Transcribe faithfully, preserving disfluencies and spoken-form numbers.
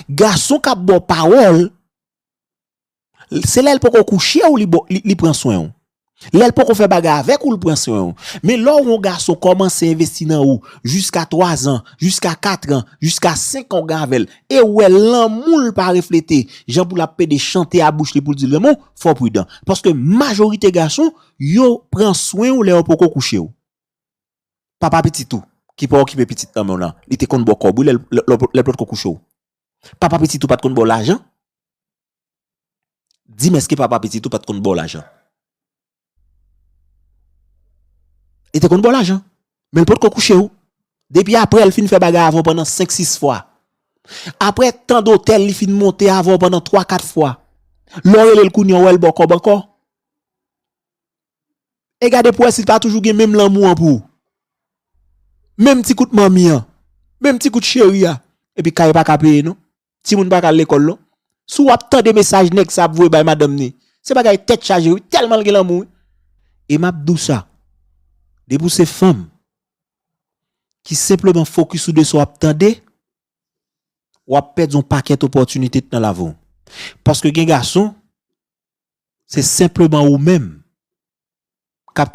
Gason k ap ba w pawòl, se lè l poko kouche w, li, bo- li, li pran swen w. Lè l poko fè bagay avèk ou, li pran swen w. Men lè w wè yon gason kòmanse envesti nan ou jiska twa zan, jiska kat an, jiska senk an w gen avè l, e w wè lanmou l pa reflete, jan pou l ap pede chante a bouch li pou l di l renmen w, fò w pridan. Paske majorite gason, yo pran swen w lè yo poko kouche w. Papa pitit ou, ki pa okipe pitit nan men w lan, li te konn ba w kòb wi lè l lè l- lè l potko kouche w. Papa pitit ou pa t konn ba w lajan? Di m, èske papa pitit ou pa t konn ba w lajan? Li te konn ba w lajan, men l potko kouche w. Depi apre l fin fè bagay avè w pandan senk sis fwa. Apre tan dotèl li fin monte avè w pandan twa kat fwa. Lè w rele l kounye a, w wè l ba w kòb ankò. E gade pou wè si l pa toujou gen menm lanmou an pou ou. Menm ti kout manmi an. Menm ti kout cheri a. Epi kay pa ka peye non. Timoun pa ka al lekòl non. Si w ap tande mesaj nèg sa ap voye bay madanm ni, se bagay tèt chaje wi, tèlman l gen lanmou wi. E m ap di w sa, depi w se fanm ki senpleman fokis ou de sa w ap tande, w ap pèdi yon pakèt opòtinite nan lavi w. Paske gen gason, se senpleman ou menm k ap ka